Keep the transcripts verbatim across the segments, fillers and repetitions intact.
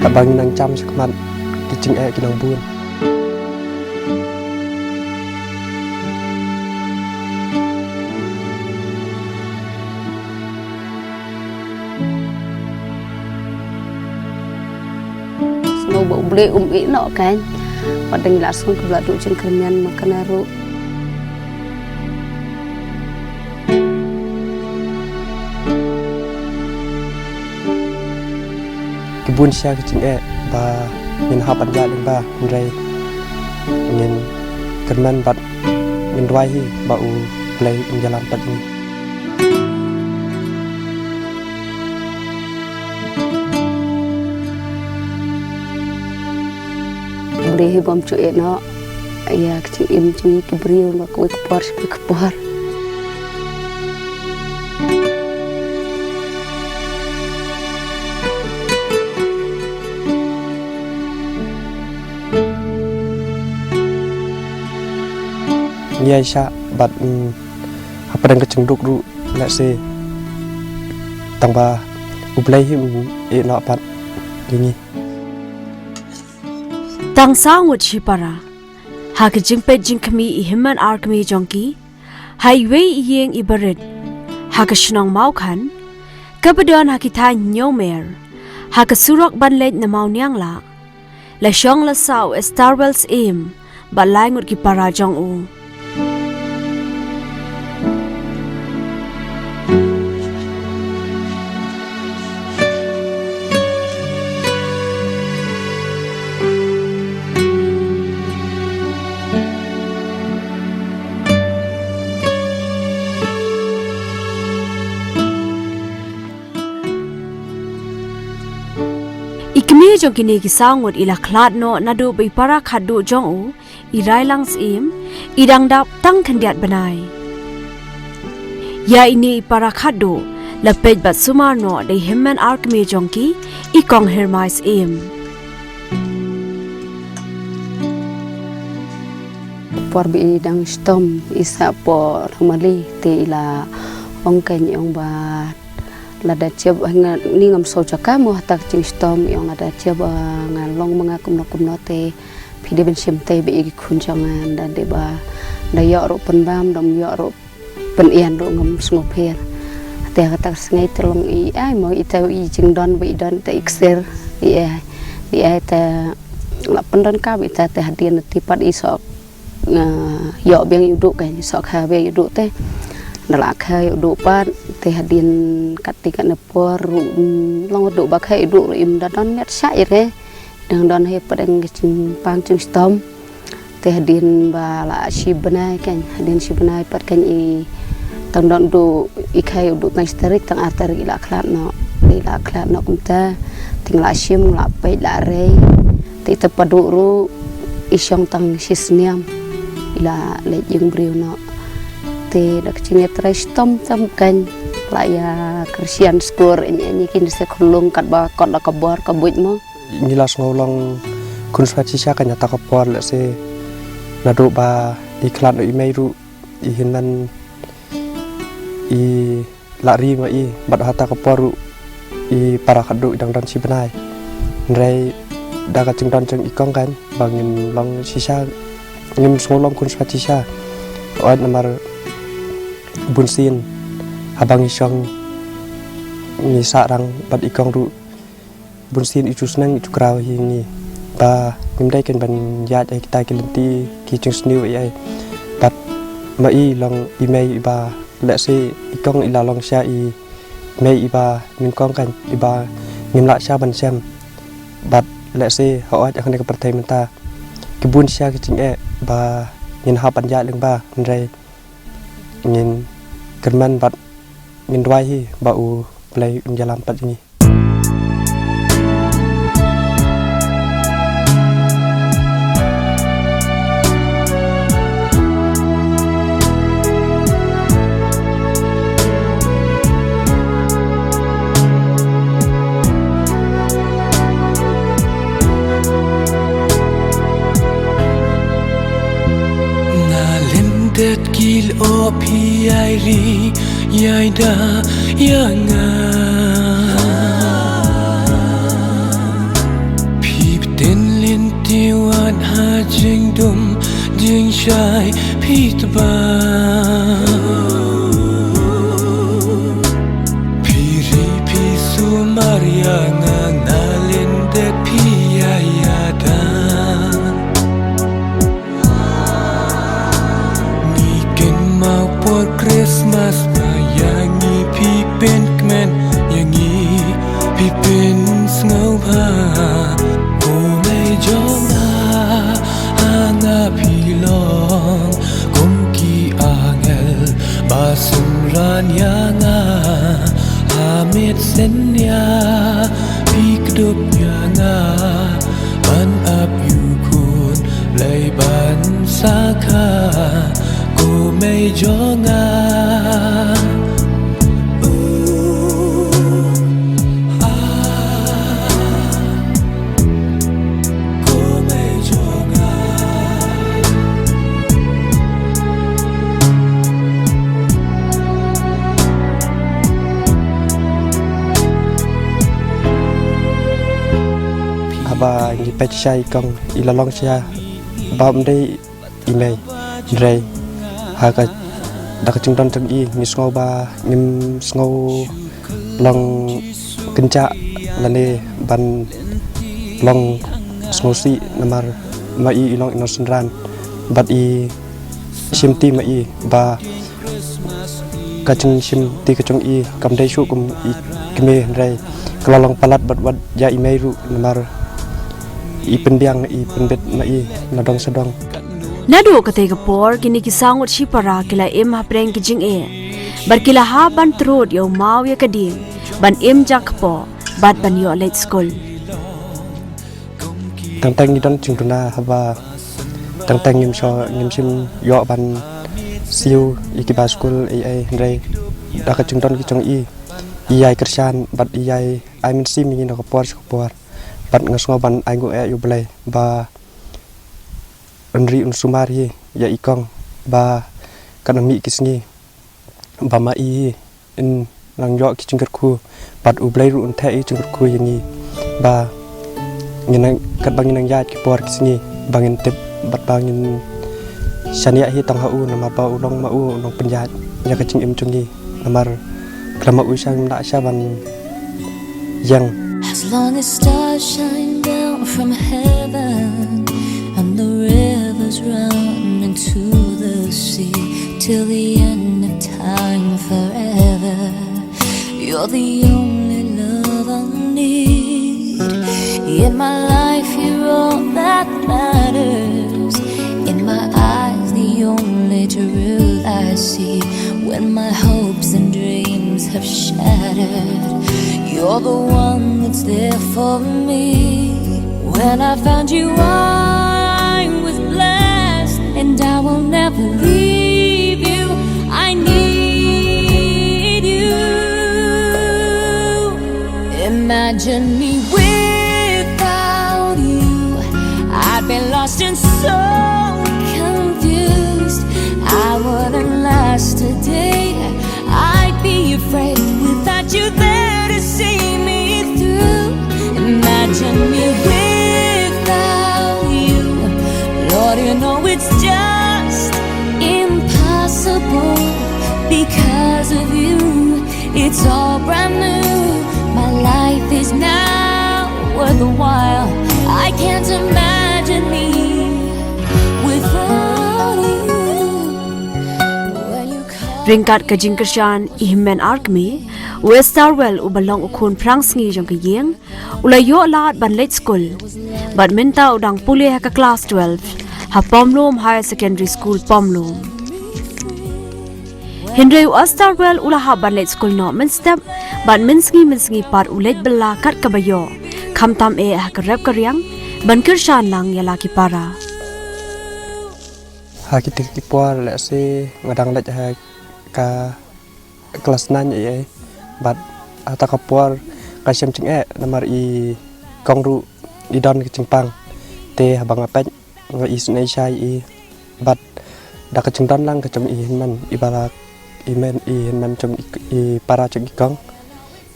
Katba ngi nang jam shakhmat, ki jingeh ki nang bun. Sngewbha U Blei um ïehnoh kan. Wat dang la sngewbha duh jingkyrmen ma kane ruh. Ki bun sha ki jingeh ba ngin hap ban ïaid lyngba, hynrei ngin kyrmen bad ngin duwai hi ba U Blei un ïalam pat ïa ngi. U Blei hi bym ju ïehnoh ïa ka jingim jong ngi ki briew, ba kawei ka por sha kawei ka por. Ngi ïaishah bad, mm, hapdeng ka jingduk ruh lehse, tangba U Blei hi um ïehnoh pat ïa ngi. Tang saw ngut shipara ha ka jingpeit jingkhmih i hynmen ar kmie jong ki ha iwei i ïing i barit ha ka shnong Mawkhan, kaba don ha ki thaiñ Hynñiewmer, ha ka surok ban leit na Mawnianglah. La shong la sah u Estarwell Syiem bad lai ngut ki para jong u. I kmie jong kine ki saw ngut i la khlad noh naduh ba i para khatduh jong u, i Railang Syiem, i dang dap tang khyndiat bnai. Ïa ine i para khatduh la peit bad sumar noh da i hynmen ar kmie jong ki, i Kong Hirmai Syiem. Por ba i dang shitom, i sah por mali, te i la ong kein, i ong ba lada jia ba nga, ni ngam sngewjaka mo ha kata ka jingshitom, i ong lada jia ba nga long ma nga kumno kumno te phi dei ban shim tei bad i ki khun jong nga, da dei ba da ïoh ruh pynbam, da ym ïoh ruh pynïan ruh ngam sngewpher. Te ha kata ka sngi te long i ai mo, ita i jingdon ba i don te i ksir, i ai, i ai te la pyndonkam ita te hadien te pat i sok nga ïoh biang ïa u duh, ka ïa soh kha biang ïa u duh te. Da la kha ïa u duh pat te hadien kat te kat ne por ruh, mm, long u duh ba kha ïa u duh ruh im da don miet sha i re. Dang don hi pat dang ka jingpang jingshitom. Te hadien ba la shi bnai, ka ïa hadien shi bnai pat ka ïa i tang don u duh, i kha ïa u duh tang shi tarik, tang ar tarik i la khlad noh. I la khlad noh kumta. Te nga la shim, nga la peit, la rei. Te ita pat u duh ruh i shong tang shi snem, i la leit ïing briew noh. Te da ka jingïatreilang shitom tam kein, la ïa kyrshan skur ïa ngi, ïa ngi ki nongshong khunlung katba kot la ka bor ka buit mo. Ngi la sngew long khun sngewsih shisha kein ha kata ka por, lehse naduh ba i khlad noh i mei ruh, i hynmen i la ri ma i, bad ha kata ka por ruh i para khatduh i dang don shi bnai. Hynrei da ka jingdon jong i kong kein ba ngim long shisha, ngim sngew long khun sngewsih shisha. Hooid, namar bunsien haba ngi shong ngi sah rang bad i kong ruh, bunsien i ju sneng i ju kraw hi ïa ngi ba ngim dei kein ban ïaid ïa kita ki lynti ki jingsniew ei ei. Bad ma i long i mei iba, lehse i kong i la long shisha i mei iba nyngkong kein, iba ngim lah shisha ban shem. Bad lehse hooid ha kane ka pyrthei mynta ki bun shisha ki jingeh ba ngin hap ban ïaid lyngba, hynrei ngin kyrmen bad ngin duwai hi ba U Blei un ïalam pat ïa ngi. Na lyndet ki lyoh phi ïai ri ïai da ïa nga. Jingdum jingshai phi tba, phi ri phi sumar ïa nga, nga lyndet phi ïa ïada. Ngi kynmaw por Christmas ba ïa ngi phi pynkmen, ïa ngi phi pynsngewbha. Ko mei jong nga, ha nga phi long kum ki angel ba synran ïa nga. Ha miet synñia phi kdup ïa nga, ban ap ïa u khun Blei ban sa kha. Ko mei jong nga. Ooh, ah. Ko mei jong nga. Haba ngi peit sha i kong, i la long sha ba ym dei i mei. Hynrei ha ka, da ka jingdon jong i ngi sngew ba ngim sngew long kynjah lane ban long sngewsih, namar ma i i long i nongsynran bad i shimti ma i ba ka jingshimti ka jong i kam dei shuh kum i kmie, hynrei ka la long palat bad wat ïa i mei ruh, namar i pynbiang i pynbit ma i na dong sha dong. Naduh katei ka por kine ki saw ngut shipara ki la im hapdeng ki jingeh bad ki la hap ban trud ïa u maw ïa ka dieng ban im jingkyrkhu bad ban ïoh leit skul. Tang tang ngi don jingduna haba tang tang ngim shu, ngim shym ïoh ban siew ïa ki ba skul ei ei, hynrei da ka jingdon ki jong i, i ïai kyrshan bad i ïai ai mynsiem ïa ngi na ka por sha ka por. Bad nga sngew ban ai nguh ïa u Blei ba un ri un sumar hi ïa i kong ba kan ym mih ki sngi ba ma i hi in nang ïoh ki jingkyrkhu bad u Blei ruh un theh i jingkyrkhu ïa ngi ba ngin nang, katba ngin nang ïaid ki por ki sngi ba ngin tip bad ba ngin shaniah hi tang ha u, namar ba u long ma u u nongpynïaid ïa ka jingim jong ngi, namar khlem ma u sha ngim lah sha ban ïeng. As long as stars shine down from heaven and the rivers run into the sea till the end of time forever, you're the only love I need. In my life, you're all that matters. In my eyes, the only truth I see. When my hopes and dreams have shattered, you're the one that's there for me. When I found you, I was blessed, and I will never leave you. I need you. Imagine me without you. I'd be lost and so confused. I wouldn't last a day. I'd be afraid without you there to see me through. Imagine me without you. Lord, you know it's just impossible. Because of you, it's all brand new. My life is now worthwhile. I can't imagine me without you. Ryngkat ka jingkyrshan i hynmen ar kmie, u Estarwell uba long u khun phrangsngi jong ka ïing, u la ïoh lad ban leit skul bad mynta u dang pule ha ka klas twelve ha Pomlum Higher Secondary School, Pomlum. Hynrei u Estarwell u la hap ban leit skul noh mynstep bad mynsngi mynsngi pat u leit bylla kat kaba ïoh, khamtam eh ha ka rep ka riang ban kyrshan lang ïa la ki para. Ha kiti ki por lehse nga dang leit ha ka klas nine ei ei, bad hata ka por ka shem jingeh namar i kong ruh i don ka jingpang. Te haba nga peit nga isynei shai i bad da ka jingdon lang ka jong i hynmen, i ba la, i men, i hynmen jong i, i para jong i kong,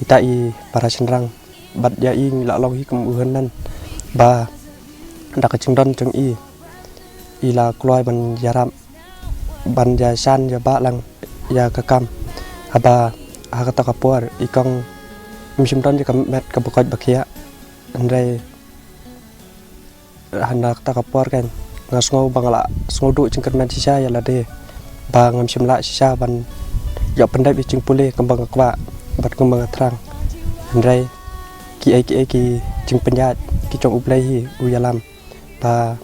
ita i para shynrang. Bad ïa i ngi la long hi kum u hynmen ba da ka jingdon jong i i la kloi ban ïarap, ban ïa shan ïa ba lang ïa ka kam. Haba ha kata ka por i kong ym shym don ïa ka met ka ba koit ba khiah. Hynrei hana kata ka por kan nga sngew ba nga la sngew duh jingkyrmen shisha ïa lade ba ngam shym lah shisha ban ïoh pyndep ïa jingpule kumba nga kwah bad kumba nga thrang. Hynrei kiei kiei ki jingpynïaid ki jong U Blei hi u ïalam ba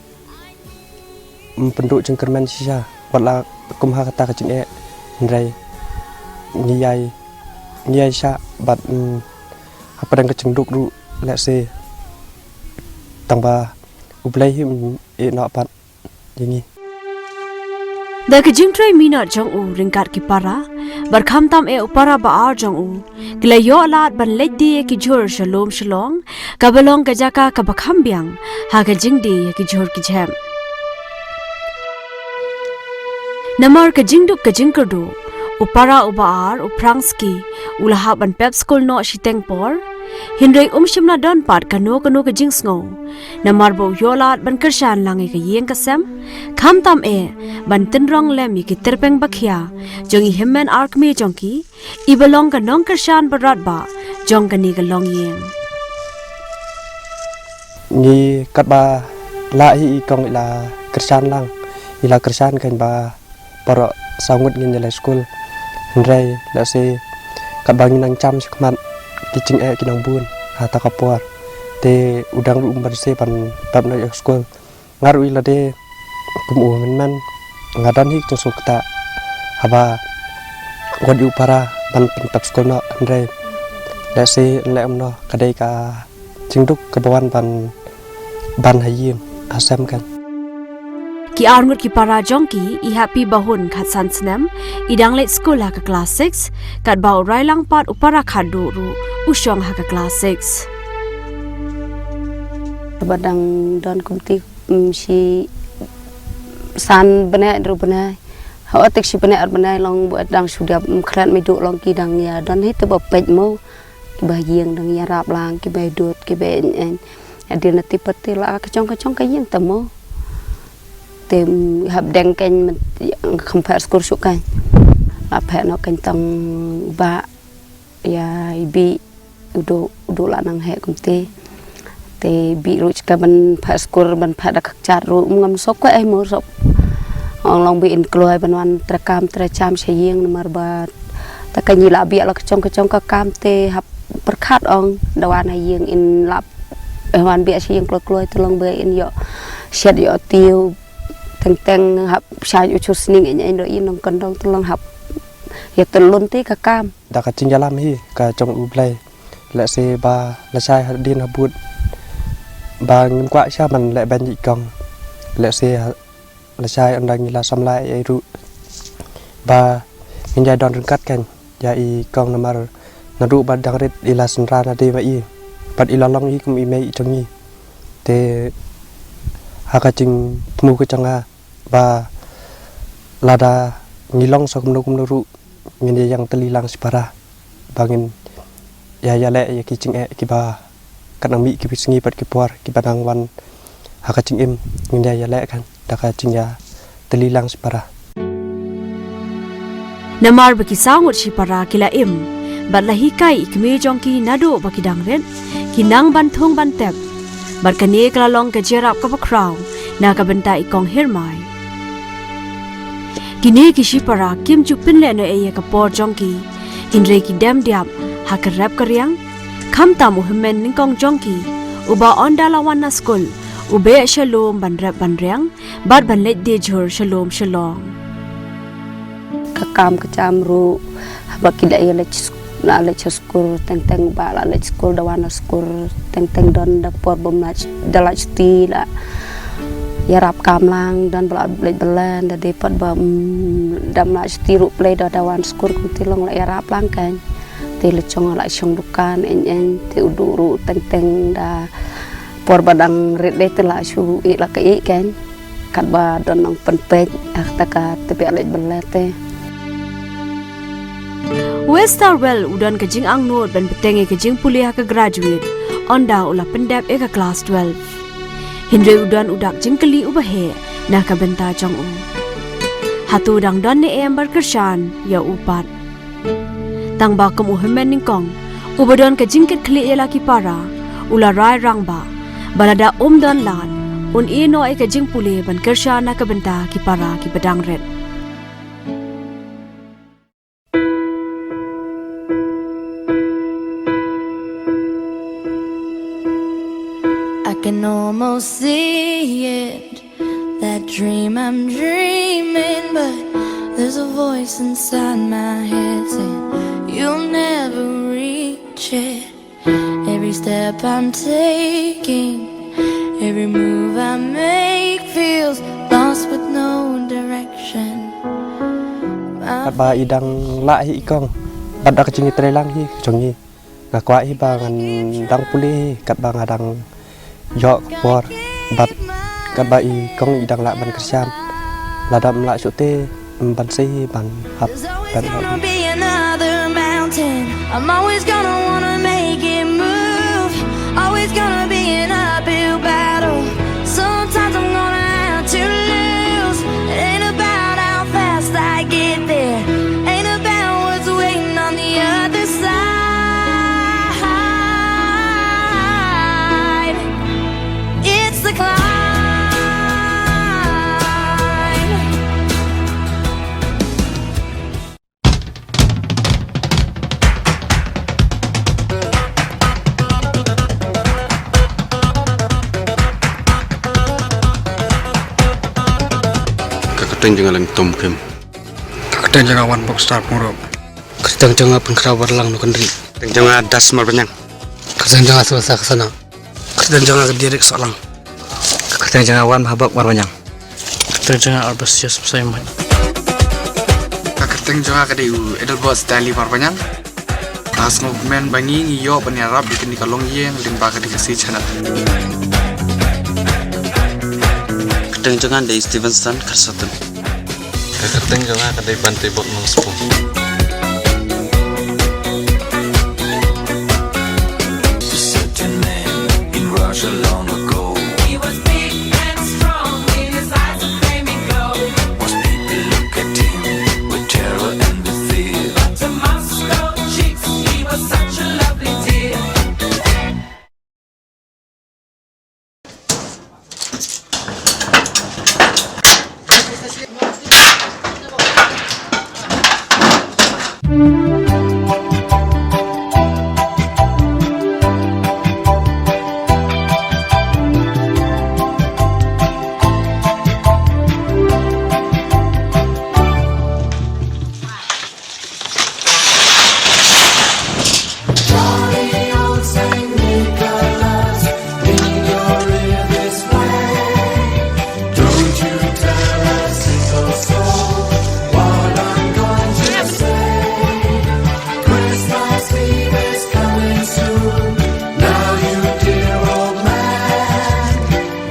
ym pynduh jingkyrmen shisha wat la kum ha kata ka jingeh. Hynrei ngi ïai ngi ïai shah bad, mm, hapdeng ka jingduk ruh lehse tang ba U Blei hi um ïeh noh pat ïa ngi. Da ka jingtrei minot jong u ryngkat ki para bad khamtam eh u para ba ar jong u ki la ïoh lad ban leit die ïa ki jhur sha lum sha long, kaba long ka jaka kaba kham biang ha ka jingdie ïa ki jhur ki jhep. Namar ka jingduk ka jingkyrduh, u para uba ar, u Phrangski, u la hap ban pep skul noh shiteng por, hynrei um shym la don pat kano kano ka jingsngew. Namar ba u ïoh lad ban kyrshan lang ïa ka ïing ka sem, khamtam eh ban tynrong lem ïa ki tyrpeng ba khia jong i hynmen ar kmie jong ki, i ba long ka nongkyrshan ba radbah jong kane ka longïing. Ngi katba lah hi i kong i la kyrshan lang, i la kyrshan kan ba baroh saw ngut ngin ïa leit skul. Hynrei lehse katba ngi nang jam shakhmat ki jingeh ki nang bun ha kata ka por. Te u dang ruh um banse ban pep noh ïa skul. Nga ruh i lade kum u hynmen nga don hi ka jingsngewkata haba wat ïa u para ban pynpep skul noh, hynrei lehse yn leh kumno, ka dei ka jingduk kaba wan ban ban ha ïing ha sem kan. Ki ar ngut ki para jong ki, i Happy ba hun khatsan snem, i dang leit skul ha ka klas six, katba u Railang pat u para khatduh ruh u shong ha ka klas six. Ba dang don kumti, mm, shi san bnai, hynriew bnai. Haoid tik shi bnai ar bnai long ba dang shu dep, mm, khlad maiduh long ki dang ïa don hi te ba peit mo. Kiba ïing dang ïarap lang, kiba dud, kiba eiñ eiñ. Hadien nati pat te la ka jong ka jong ka ïing te mo. Te, mm, hapdeng kan, mm, kham phet skul shuh kan. La phet noh kan tang ba ïa i Bih u Duh, u Duh la nang heh kumte. Te Bih ruh ka ban phet skul, ban phet da ka kjat ruh, um, ngam sngewkwah ei mo sop. Ong long Bih in kloi ban wan treikam treicham sha ïing namar ba te ka ngi la biah la ka jong ka jong ka kam te hap pyrkhat ong da wan ha ïing in la, eh, wan biah sha ïing kloi kloi te long ba in ïoh shet ïoh tiew teng teng hap shah u chu sning in in do in nong kandong te long hap ïa te lun te ka kam. Da ka jingïalam hi ka jong U Blei. Lehse ba lashai hadien habud ba ngim kwah sha ban leh ban ïa i kong. Lehse ha, lashai ynda ngi la samla ei ei ruh ba ngin ïai don ryngkat kan ïa i kong namar naduh ba dang rit i la synran hadien ba i bad i la long hi kum i mei i jong ngi. Te ha ka jingthmu ka jong nga ba lada ngi long sa kumno kumno ruh ngin ïa ïeng tylli lang shipara ba ngin ïa ïaleh ïa ki jingeh kiba ka nang mih ki sngi bad ki por kiba nang wan ha ka jingim ngin ïa ïaleh kan da ka jingïa tylli lang shipara. Namar ba ki saw ngut shipara ki la im bad la hikai i kmie jong ki naduh ba ki dang rit, ki nang ban thung ban tep. Bad kane ka la long ka jingïarap kaba khraw na ka bynta i kong Hirmai. Kine ki shipara kim ju pynleh noh ei ïa ka por jong ki, hynrei ki dem diap ha ka rep ka riang. Khamtam u hynmen nyngkong jong ki, uba ynda la wan na skul u beh sha lum ban rep ban riang bad ban leit die jhur sha lum sha long. Ka kam ka jam ruh haba ki la ïa leit sk-, la leit sha skul teng teng ba la leit skul da wan na skul teng teng don da por bym la da la shuti la ïarap kam lang don ba la leit belen da dei pat ba, mm, dam la shuti ruh plei da da wan skul kumti long la ïarap lang kan. Te la jong la shong dukan eiñ eiñ te u Duh ruh teng teng da por ba dang rit dei te la shu ïeh la ka ïeh kan. Katba don nongpynpeit ha kata ka tbiah leit belen te. U Esther Well u don ka jingangnud ban bteng ïa ka jingpule ha ka graduate ynda u la pyndep ïa ka klas twelve. Hynrei u don u dak jingkylli uba heh na ka bynta jong u. Hato dang don ne em ban kyrshan ïa u pat? Tang ba kum u hynmen nyngkong uba don ka jingkitkhlieh ïa la ki para, u la rai rangbah ba lada um don lad, un ïeh noh ïa ka jingpule ban kyrshan na ka bynta ki para kiba dang rit. I can almost see it, that dream I'm dreaming, but there's a voice inside my head saying, "You'll never reach it." Every step I'm taking, every move I make feels lost with no direction. Katba i dang lah hi i kong, bad da ka jingïatreilang hi ka jong ngi, nga kwah hi ba ngan dang pule hi katba nga dang ïoh ka por, bad katba i kong i dang lah ban kyrshan. Lada ym lah shuh te, ym ban sei hi ban hap ban hap. There's always gonna be another mountain. I'm always gonna wanna make it move. Always gonna be an uphill battle. Sometimes I'm gonna have to lose. It ain't about how fast I get there. Ain't about what's waiting on the other side. It's the climb. Ka kyrteng jong nga Lyngtom Khim. Ka kyrteng jong nga Wanbok Star Pyngrope. Ka kyrteng jong nga Pynkhraw Warlang Nongkynrih. Ka kyrteng jong nga Das Marbaniang. Ka kyrteng jong nga Sylvester Kharsanang. Ka kyrteng jong nga Derek Sohlang. Ka kyrteng jong nga Wanbhabok Marbaniang. Ka kyrteng jong nga Albasius Psaimon. Ka kyrteng jong nga ka dei u Edelbert Stanley Marbaniang. Nga sngewkmen ba ngi ngi ïoh ban ïarap ïa kane ka longïing lyngba kane ka C channel. Ka kyrteng jong nga dei Stevenson Kharsathun. Ka kyrteng jong nga ka dei Bantibok Nongspung. There's a certain man in Russia long ago. He was big and strong, in his eyes a flaming glow. Most people look at him with terror and with fear. But to Moscow chicks, he was such a lovely dear.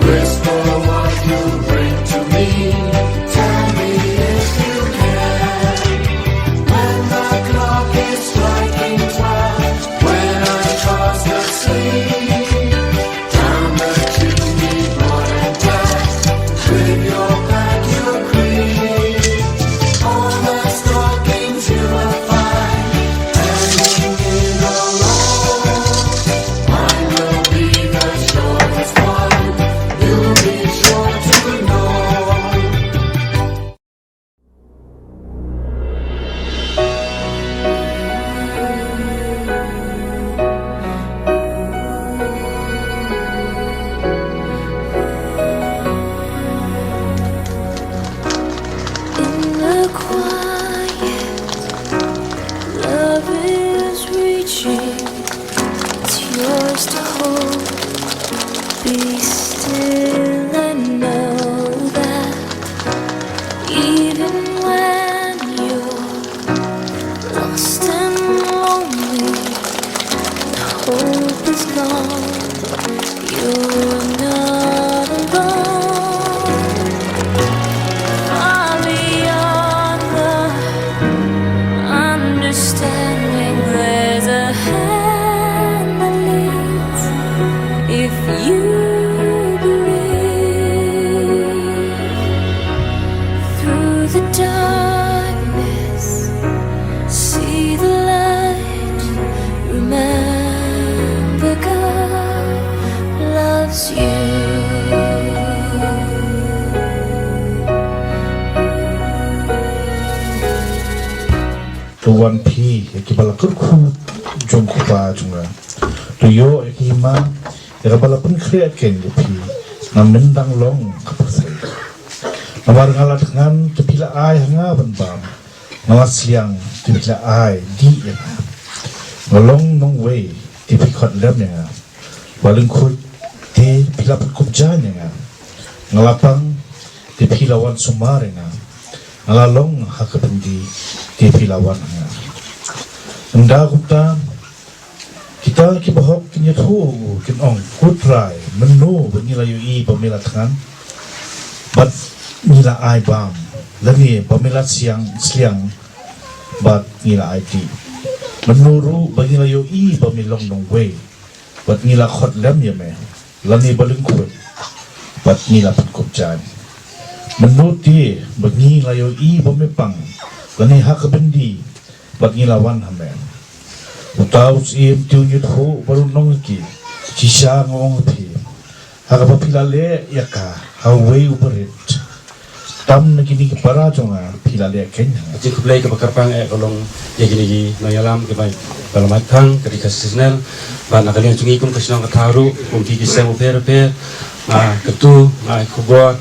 Whisper what you bring to me. Tell me if you can. When the clock is striking twelve, when I'm fast asleep, down the chimney, boy, and dad, with your back, your creep. All the stockings you will find hanging in the road. Mine will be the shortest one. You'll be sure to know. In the quiet, love is reaching. It's yours to hold. Be still and know that even when you're lost and lonely, the hope is gone. You're not alone. Far beyond the understanding, there's a hand that leads. If you believe. To wan phi ïa kiba la kyrkhu jong u kpa jong nga. To ïoh ïa ka hima ïa kaba la pynkhreh kein ïa phi. Nga myn dang long ka pyrthei. Namar nga la thngan te phi la ai ha nga ban bam. Nga la sliang te phi la ai dih ïa nga. Nga long nongwei te phi khot lem ïa nga. Ba lyngkhuid te phi la pynkupjaiñ ïa nga. Nga la pang te phi la wan sumar ïa nga. Nga la long ha ka byndi te phi la wan ha nga. Ynda kumta kita kiba hok kin ïathuh, kin ong, Ko Trai, mynno ba ngi la ïohi ba me la thngan bad ngi la ai bam, lane ba me la sliang, sliang bad ngi la ai dih? Mynno ruh ba ngi la ïohi ba me long nongwei bad ngi la khot lem ïa me, lane ba lyngkhuid bad ngi la pynkupjaiñ? Mynno te ba ngi la ïohi ba me pang, lane ha ka byndi bad ngi la wan ha me? Uta u syiem te un ïathuh bad un ong ha ki, Shisha nga ong ha phi, ha kaba phi la leh ïa ka ha uwei uba rit tam na kine ki para jong nga, phi la leh kein ha nga. Ka jingkhublei kaba kyrpang eh ka long ïa kine ki nongïalam kiba la mait phang ka dei ka seasonal. Bad na ka liang jong ngi kum ka shnong ka thaw ruh, kum phi ki seng bapher bapher, nga katu nga ai khubor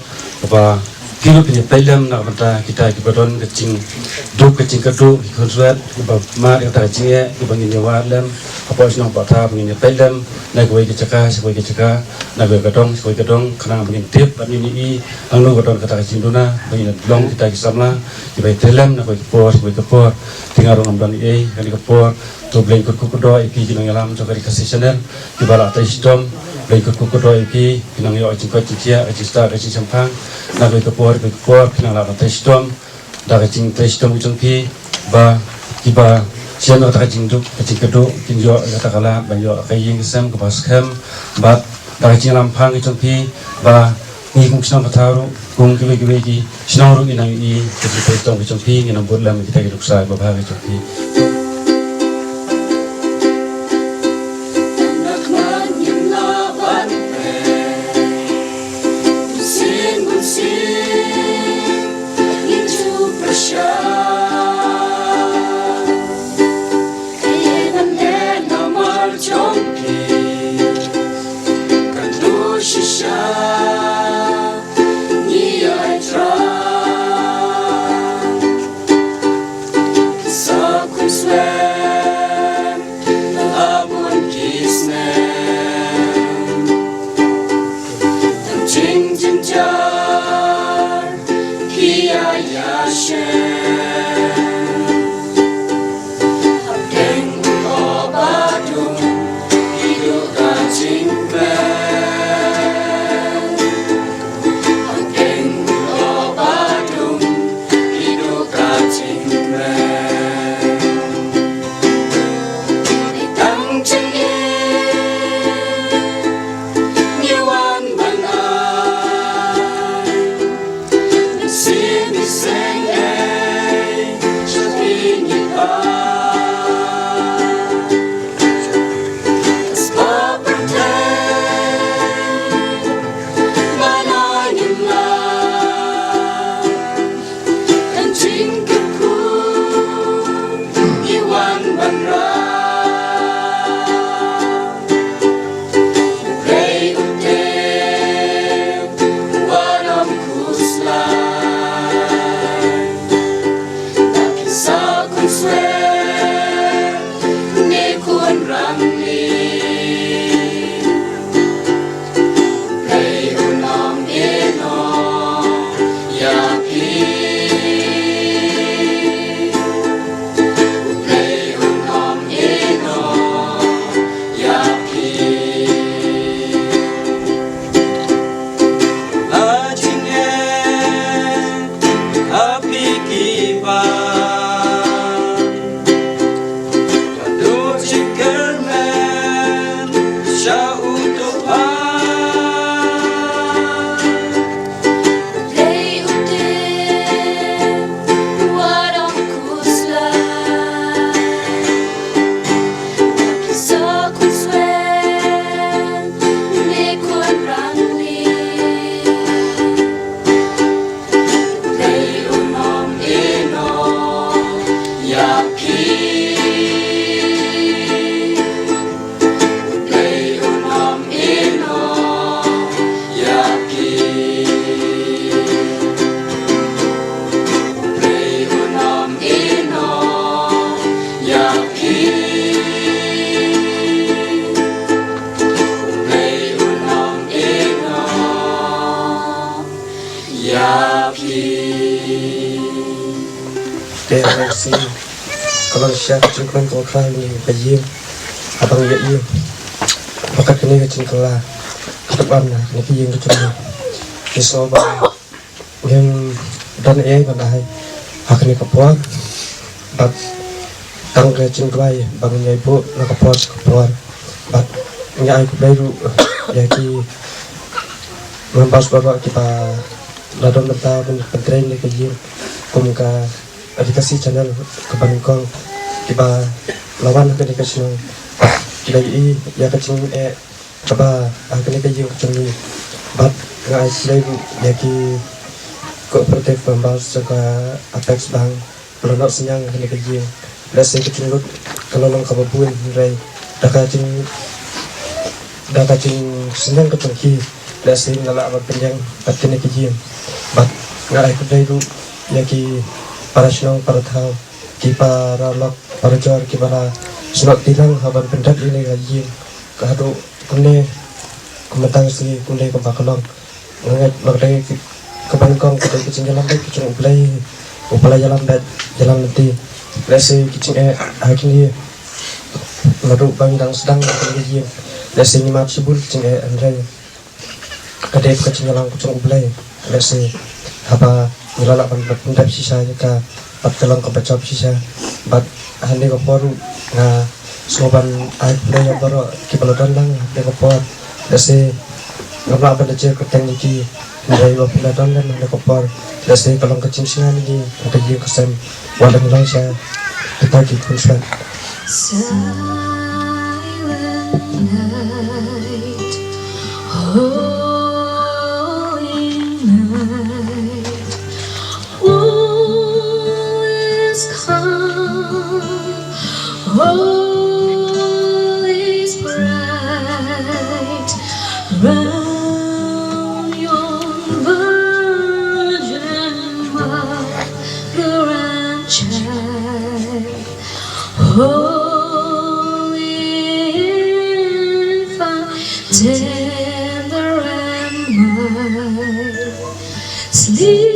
ba phi ruh phin ïa peit lem na ka bynta kita kiba don ka jingduk ka jingkyrduh, ki khun swet kiba mad ïa kata ka jingeh, kiba ngin ïa wad lem hapoh shnong hapoh thaw, ba ngin ïa peit lem na kawei ka jaka sha kawei ka jaka, na kawei ka dong sha kawei ka dong, khnang ba ngin tip bad ngin ïohi hangno ka don kata ka jingduna, ba ngin long kita ki samla kiba ïatrei lem na kawei ka por sha kawei ka por. Te nga ruh ngam don ei ei ha kane ka por. To U Blei un kyrkhu kyrdoh ïa phi ki nongïalam jong ka Khasi Channel kiba la trei shitom. U Blei un kyrkhu kyrdoh ïa phi, phin nang ïoh ka jingkoit jingkhiah, ka jingstad ka jingshemphang na kawei ka por kawei ka por, phin nang la trei shitom. Da ka jingtrei shitom ka jong phi ba kiba shem ïa kata ka jingduk ka jingkyrduh kin ïoh ïa kata ka lad ban ïoh ka ïing ka sem kaba skhem. Bad da ka jingïalam phang ka jong phi ba ngi kum ki shnong ka thaw ruh, kum kiwei kiwei ki shnong ruh ngin nang ïohi ka jingtrei shitom ka jong phi, ngin nang bud lem ïa kita ki nuksa kiba bha ka jong phi. Ka long shisha ka jingkmen kaba khraw ïa ka ïing. Haba ngi ïohi ba kat kane ka jingkylla ka dep ban ha kane ka ïing ka jong ngi. Ngi sngew ba ngim don ei ei ban ai ha kane ka por. Bad tang ka jingduwai ba ngin ïai buh na ka por sha ka por. Bad ngi ai khublei ruh ïa ki members baroh kiba la don bynta ban pyntrei ïa ka ïing kum ka Adikasi Channel kaba nyngkong, kiba la wan ha kane ka shnong, ki la ïohi ïa ka jingeh kaba ha kane ka ïing ka jong ngi. Bad nga ai khublei ruh ïa ki cooperative members jong ka Apex Bank ba la noh synñiang ha kane ka ïing. Lehse ka jinglut ka la long kaba bun, hynrei da ka jing da ka jingsynñiang ka jong ki, lehse ngi la lah ban pynïeng bad kane ka ïing. Bad nga ai khublei ruh ïa ki para shnong, para thaw, ki para lok, para jor, kiba la snoh kti lang ha ban pyndep ïa kane ka ïing. Ka haduh kumne, kumta shi kumne kumba ka long. Nga ngeit ba ka dei kaba nyngkong ka dei ka jingïalam beit ka jong U Blei, uba la ïalam beit ïalam lynti. Lehse ki jingeh ha kine, naduh ba ngi dang sdang ha kane ka ïing, lehse ngi mad shibun ki jingeh, hynrei ka dei ka jingïalam ka jong U Blei. Lehse haba ngi la lah ban pyndep shisha ïa ka, bad ka long kaba jop shisha. Bad ha kane ka por ruh nga sngew ban ai khublei ïa baroh kiba la don lang ha kane ka por. Lehse ngam lah ban da jer kyrteng ïa ki, hynrei ba phi la don lang ha kane ka por, lehse ka long ka jingsngew ïa ngi, ka ïing ka sem. Wat la ngi long sha kita ki khun shnong. Silent night, holy night, all is calm, all is bright round yon Virgin Mother and Child. Holy Infant, tender and mild, sleep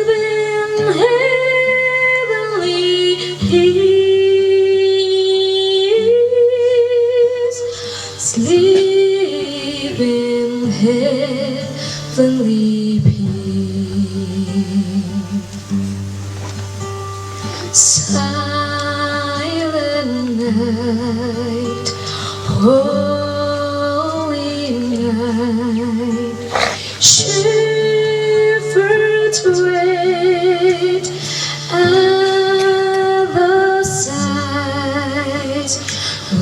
in heavenly peace, sleep in heavenly peace. Silent night, holy night, shepherds wait at the side,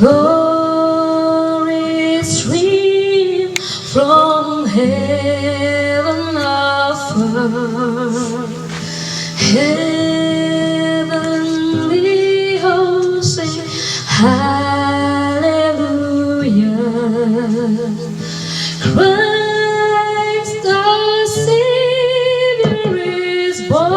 glory stream from heaven afar. Heavenly hosts sing hallelujah. Christ the Savior is born.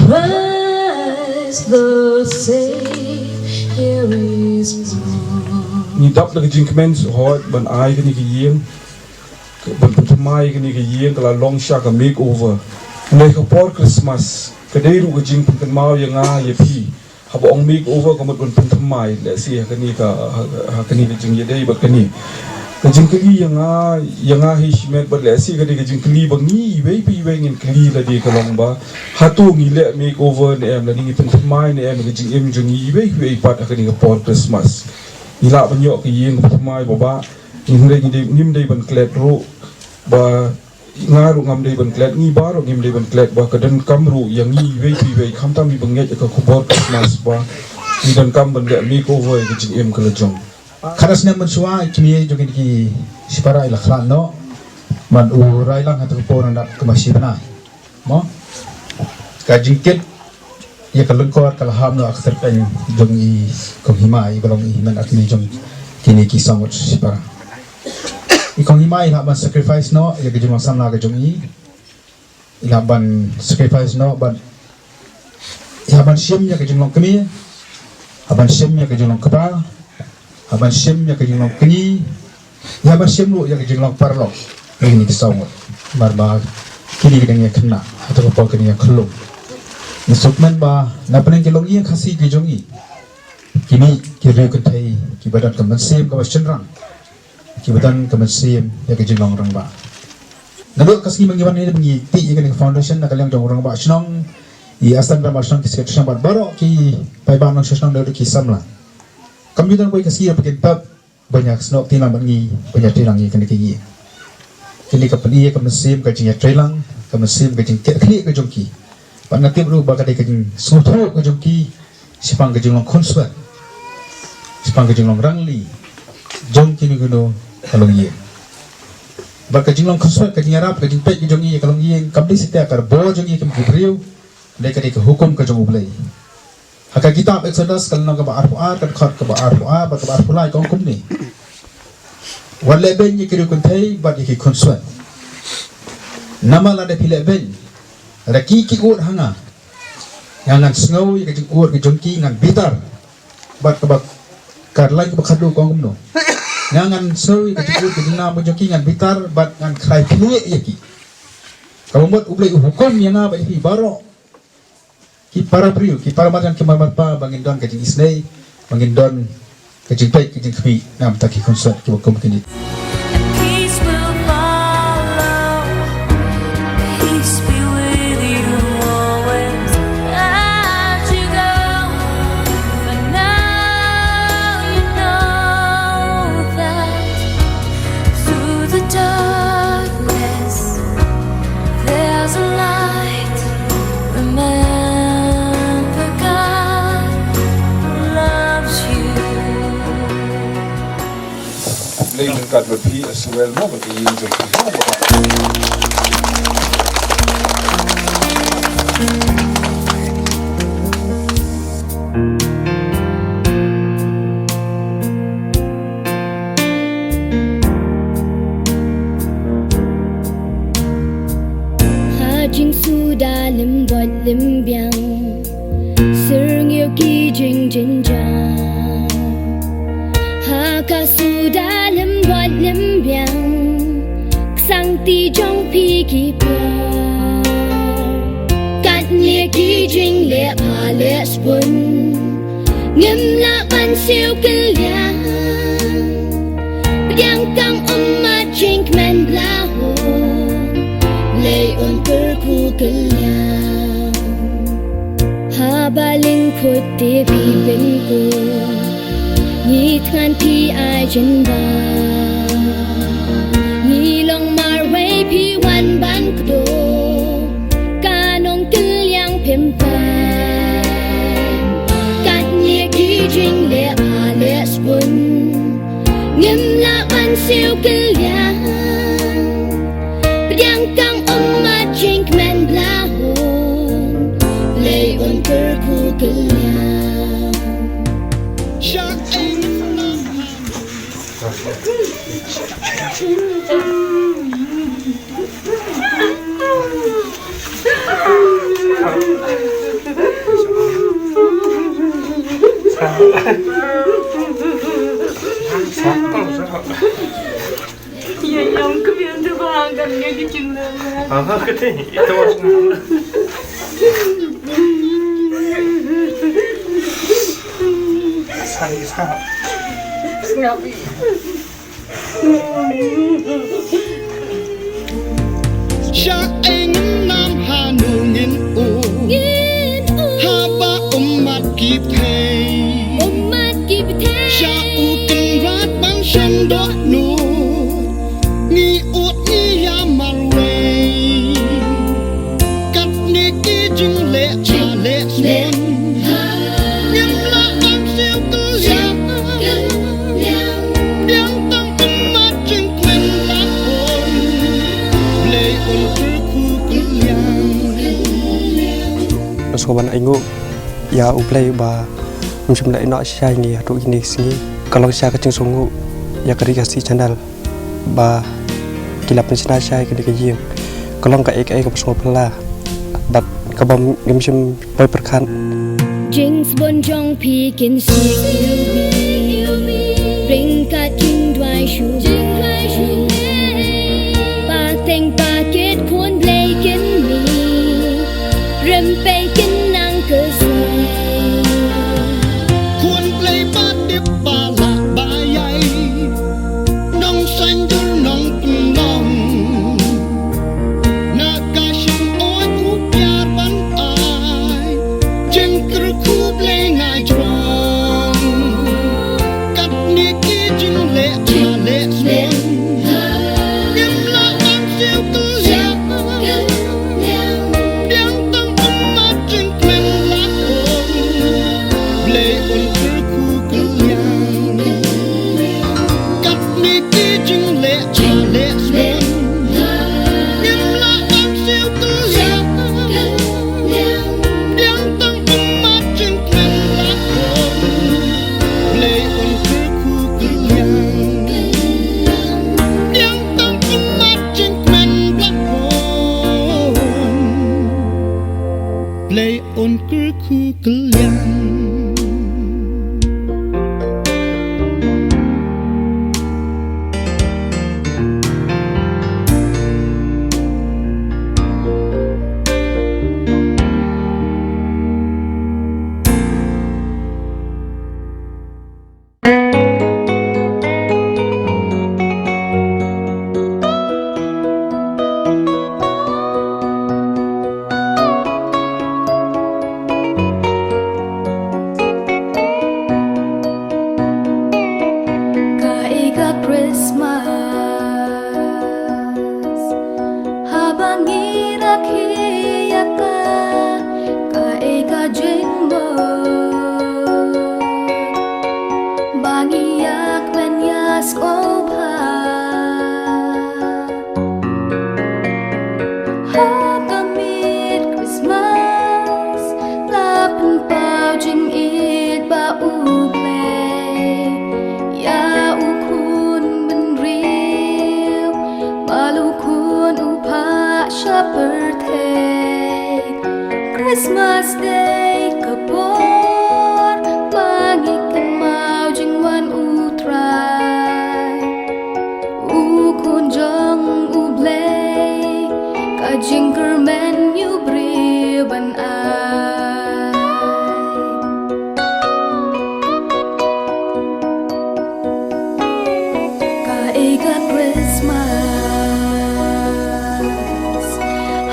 Christ the Savior is born. Ngi dap da ka jingkmen shuh ban ai kane ka ïing, ban pynthymmai kane ka ïing, ka la long sha ka makeover. Hynrei ka por Christmas ka dei ruh ka jingpynkynmaw ïa nga ïa phi. Haba ong makeover ka mut ban pynthymmai, lehse ha kane ka, ha, ha kane ka jingïadei bad kane. Ka jingkylli ïa nga, ïa nga hi shimet bad lehse ka dei ka jingkylli ba ngi iwei pa iwei ngin kylli lade, ka long ba hato ngi leh makeover ne em, lane ngi pynthymmai ne em ka jingim jong ngi iwei pa iwei pat ha kane ka por Christmas. Ngi lah ban ïoh ka ïing ka pynthymmai ba ba, hynrei ngi dei, ngim dei ban klet ruh ba, nga ruh ngam dei ban klet, ngi baroh ngim dei ban klet ba ka donkam ruh ïa ngi iwei pa iwei, khamtam ngi bangeit ïa ka khubor Christmas ba ngi donkam ban leh makeover ïa ka jingim ka la jong. Khadar snem mynshuwa i kmie jong kine ki shipara i la khlad noh. Bad u rai lang ha kata ka por naduh kumba shi bnai. Mo? Ka jingkit ïa ka lyngkor ka la hap noh ha ka kyrteng jong i Kong Hima, i ba long i hynmen ha kmie jong kine ki saw ngut shipara. I Kong Hima i la ban sacrifice noh ïa ka jinglong samla ka jong i. I la ban sacrifice noh, ban, i la ban shim ïa ka jinglong kmie, i la ban shim ïa ka jinglong kpa, i la ban shim ïa ka jinglong kñi, i la ban shim ruh ïa ka jinglong paralok. Ïa kine ki saw ngut. Namar ba kine ki dang ïa khynnah, ha kata ka por kine ïa khyllung. Ngi sngewkmen ba na pdeng ki longïing Khasi ki jong ngi, kine ki riew kynthei kiba don ka mynsiem kaba shynrang, kiba don ka mynsiem ïa ka jinglong rangbah. Naduh ka sngi ba ngi wan hangne ba ngi tih ïa kane ka foundation na ka liang jong u rangbah shnong, i Assistant Rangbah Shnong, ki Secretary Shnong bad baroh ki paidbah nongshong shnong, naduh ki samla. Kam ju don kawei ka sngi ba kin pep ban ïa snoh kti lang bad ngi, ban ïa trei lang ïa kane ka ïing. Kane ka pyni ïa ka mynsiem ka jingïatreilang, ka mynsiem ka jingkitkhlieh ka jong ki. Bad nga tip ruh ba ka dei ka jingsngewthuh ka jong ki shaphang ka jinglong khunswet, shaphang ka jinglong rangli jong kino kino ka longïing. Bad ka jinglong khunswet, ka jingïarap, ka jingpeit ka jong ngi ïa ka longïing kam dei satia ka bor jong ngi kum ki briew, hynrei ka dei ka hukum ka jong U Blei. Ha ka kitab Exodus ka lynnong kaba arphew ar, ka dkhot kaba arphew ar bad kaba arphew lai ka ong kumne: Wat lehbeiñ ïa ki riew kynthei bad ïa ki khunswet. Namar lada phi lehbeiñ, lada ki ki ud ha nga, nga ngan sngew ïa ka jingud ka jong ki, ngan bitar. Bad kaba, ka lain kaba khatduh ka ong kumno: Nga ngan sngew ïa ka jingud ka jingnam ka jong ki, ngan bitar bad ngan khlaiphnieh ïa ki. Kaba mut U Blei u hukum ïa nga bad ïa phi baroh ki para briew, ki para marjan, ki marpa, ba ngin don ka jingisynei, ba ngin don ka jingpeit, ka jingkhmih na ka bynta ki khunswet kiba kum kine. Peace will follow. Peace be with you always as you go. For now you know that through the darkness there's a light. Remember, God loves you. Lei ryngkat bad phi, as well mo bad ka ïing jong phi mo bad. Ha jingsuda lem bot lem biang, syrngiew ki jingjynjar. Ha ka suda lem bot lem biang, ki sangti jong phi ki par. Katne ki jingleh pha leh sbun, ngim lah ban siew kylliang. Pdiang tang ummat jingkmen Blahor, Blei un kyrkhu kylliang. Haba lyngkhuh te phi pynkup, ngi thngan phi ai jingbam. Ngi long marwei phi wan ban kdew, ka nongkylliang phim pat. Katne ki jingleh pha leh sbun, ngim lah ban siew kylliang. Pdiang tang ummat jingkmen Blahor, Blei un kyrkhu kylliang. Ïa ïong kmie da ba kan ïa ki jingla. Aha, kati, ito. Sari sa. Ngapi. Sha ing nam hanu ngin u. Ngin u. Haba ummat ki thei. Ummat ki thei. Sha u kynrad ban shen doh nu. Ngi ut ngi ïa marwei. Katne ki jingleh pha leh sbun. Ngim lah ban siew kylliang. Biang tang ummat jingkmen Blahor. Blei un kyrkhu kylliang. Nga sngewbha ban ainguh ïa U Blei ba um shym la ïehnoh shisha ïa ngi haduh kine ki sngi. Ka long shisha ka jingsngewnguh ïa ka Ri Khasi Channel ba ki la pynshna shisha ïa kane ka ïing. Ka long kaei kaei kaba sngewphylla bad kaba ngim shym poi pyrkhat. Jingsbun jong phi kin sih ïa u, ryngkat jingduwai shu, pateng pakit khun Blei kin Khuh kylliang. Kaei ka Christmas? Haba ngi rakhe ïa ka, kaei ka jingmut ba ngi ïa kmen ïa sngewbha? Ha ka miet Christmas la pynpaw jingïeit ba U Blei ïa u khun bynriew, ba u khun u phah sha pyrthei. Christmas Day ka por ba ngi kynmaw jingwan U Trai, u khun jong U Blei, ka jingkyrmen ïa u briew ban ai. Kaei ka Christmas?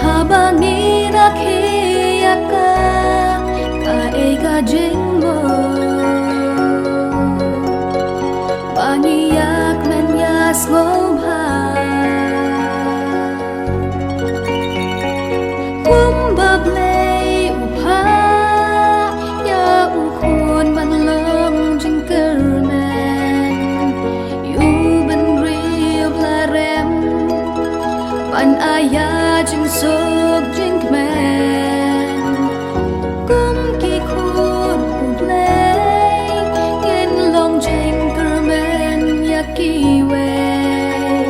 Haba ngi rakhe ïa ka, kaei ka jingmut ba ngi ïa kmen ïa sngewbha? Kumba Blei u phah ïa u khun ban long jingkyrmen ïa u bynriew ba la rem, ban ai ïa jingsuk jingkmen. Kum ki khun U Blei ngin long jingkyrmen ïa kiwei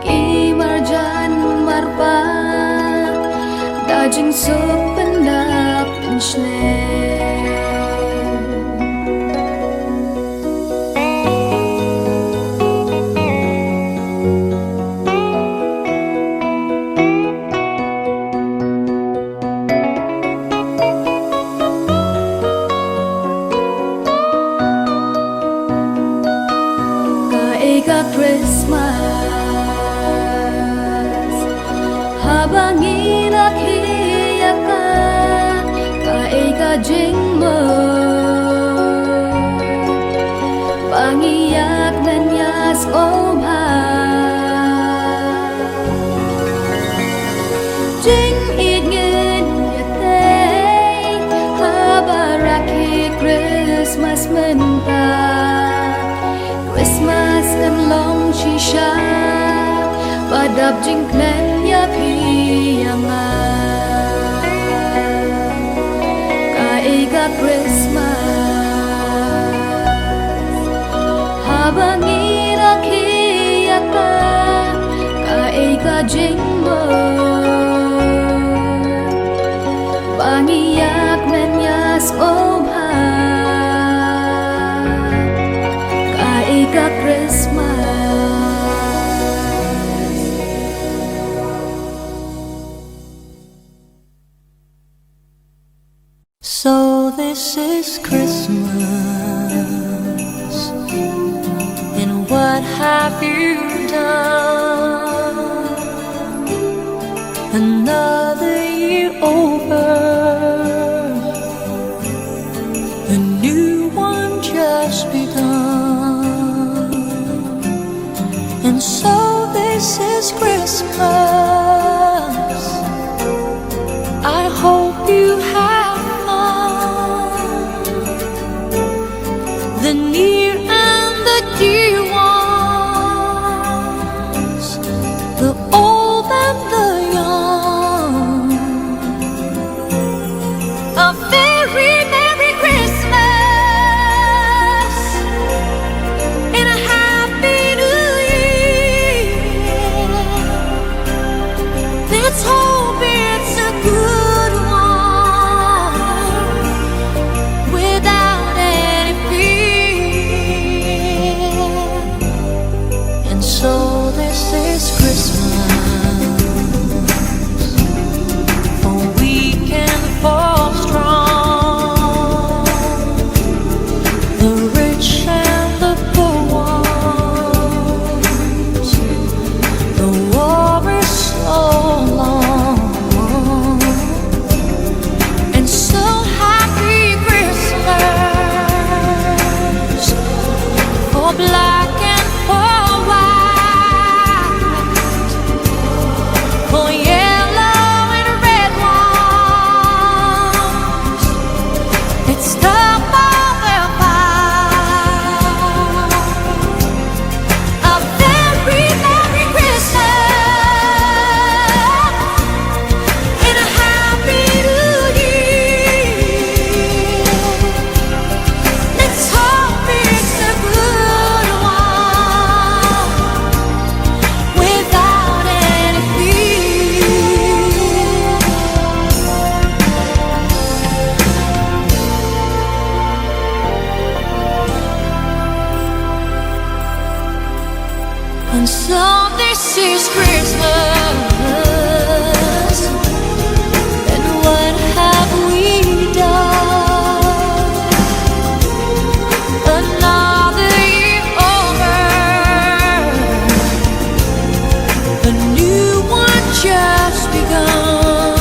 ki marjan marpa da jingsuk pyndap pynshlei. Kaei ka Christmas? Haba ngi rakhe ïa ka, kaei ka jingmut ba ngi ïa kmen ïa sngewbha? Jingïeit ngin ïa tei haba rakhe Christmas mynta. Christmas kan long shisha ba dap jingkmen ïa phi ïa nga. Kaei ka Christmas? Haba ngi rakhe ïa ka, kaei ka jingmut ba ngi ïa kmen ïa sngewbha? Kaei ka Christmas? So this is Christmas, and what have you done? Another year over, a new one just begun. And so this is Christmas. I hope you have fun. The near and the dear ones, the old and the young. A very Merry Christmas and a Happy New Year. Let's hope it's a good one. This is Christmas, and what have we done? Another year over, a new one just begun.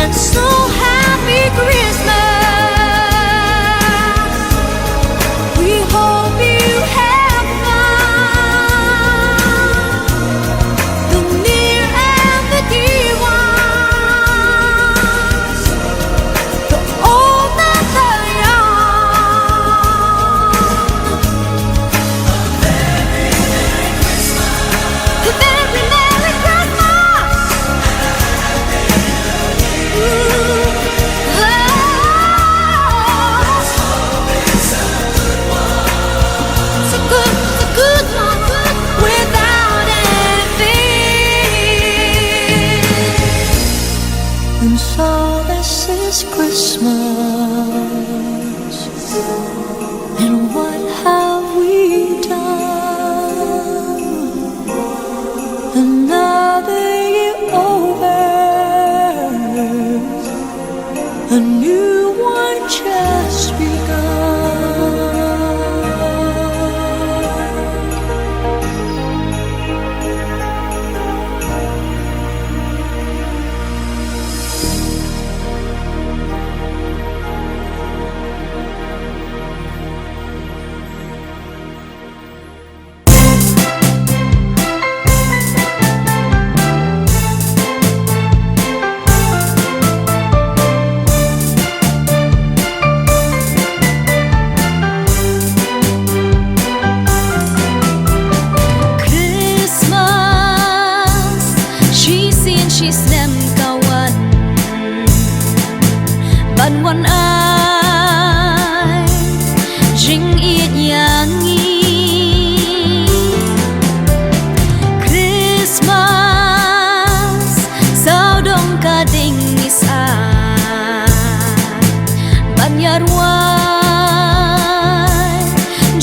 And so happy Christmas. We hope you have fun. The near and the dear ones, the old and the young. A very Merry Christmas. Ooh, oh. It's a good, it's a good one without any fear. And so this is Christmas. And what have we done? Another year over, a new one just begun. Christmas, shisien shisnem ka wan, ban wan ai jingïeit ïa ngi. Christmas, sawdong ka ding ngi sah ban ïa rwai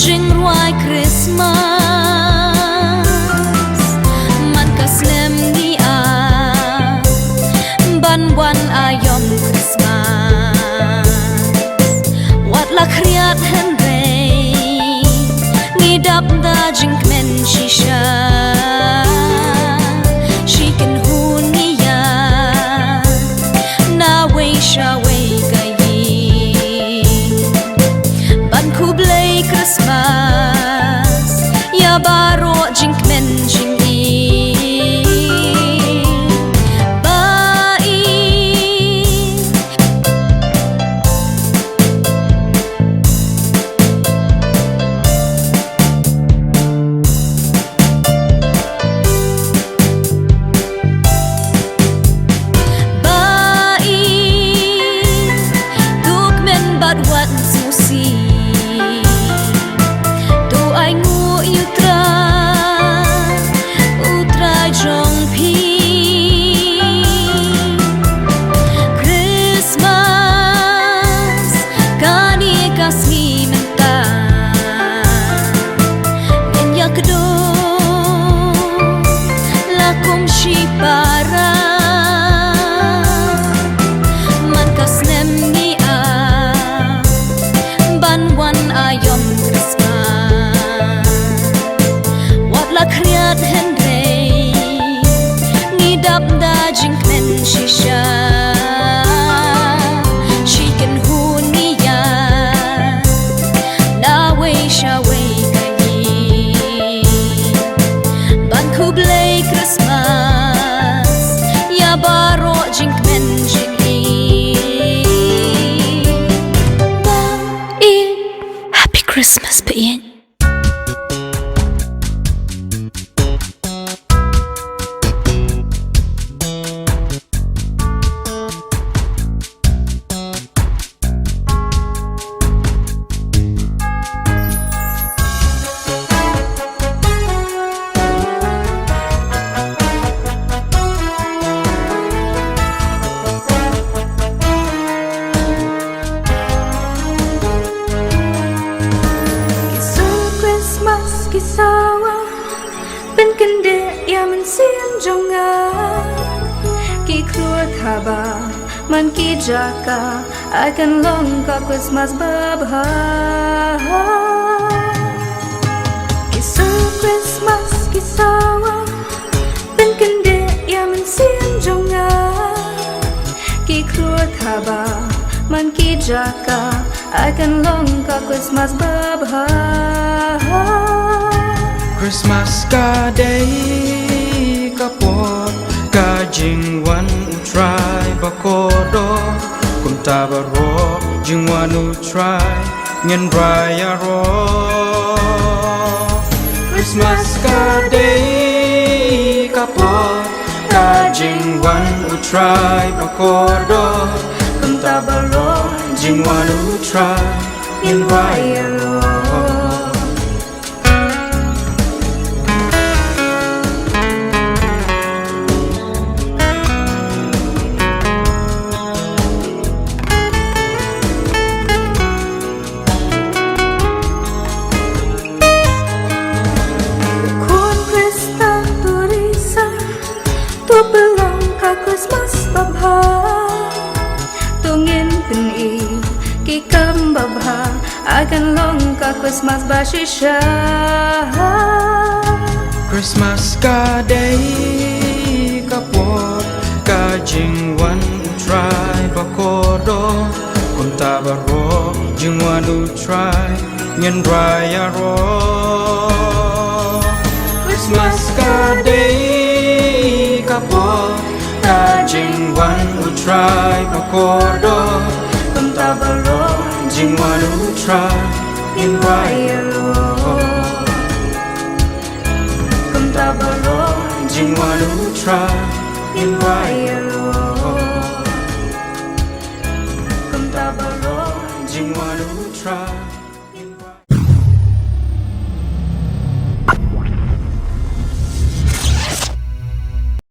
jingrwai Christmas. Man ka snem ngi ap ban wan aïom Christmas. Ba man ki jaka ai kan long ka Christmas babha. Ki sur Christmas ki sawa pynkyndit ïa mynsiem jong nga. Ki khlur thaba man ki jaka ai kan long ka Christmas babha. Christmas ka dei ka por ka jingwan U Trai ba kordor. Kumta baroh jingwan U Trai ngin rai ïaroh. Christmas ka dei ka por ka jingwan U Trai ba kordor. Kumta baroh jingwan U Trai ngin rai ïaroh. Khun Khristan, to risa, to pynlong ka Christmas babha. To ngin pyni ki kam babha ai kan long ka Christmas ba shisha. Christmas ka dei ka por ka jingwan U Trai ba kordor. Kumta baroh jingwan U Trai ngin rai ïaroh. Christmas ka dei ka por ka jingwan U Trai ba kordor. Kumta baroh jingwan U Trai ngin rai ïaroh. Kumta baroh jingwan U Trai ngin rai ïaroh. Kumta baroh jingwan U Trai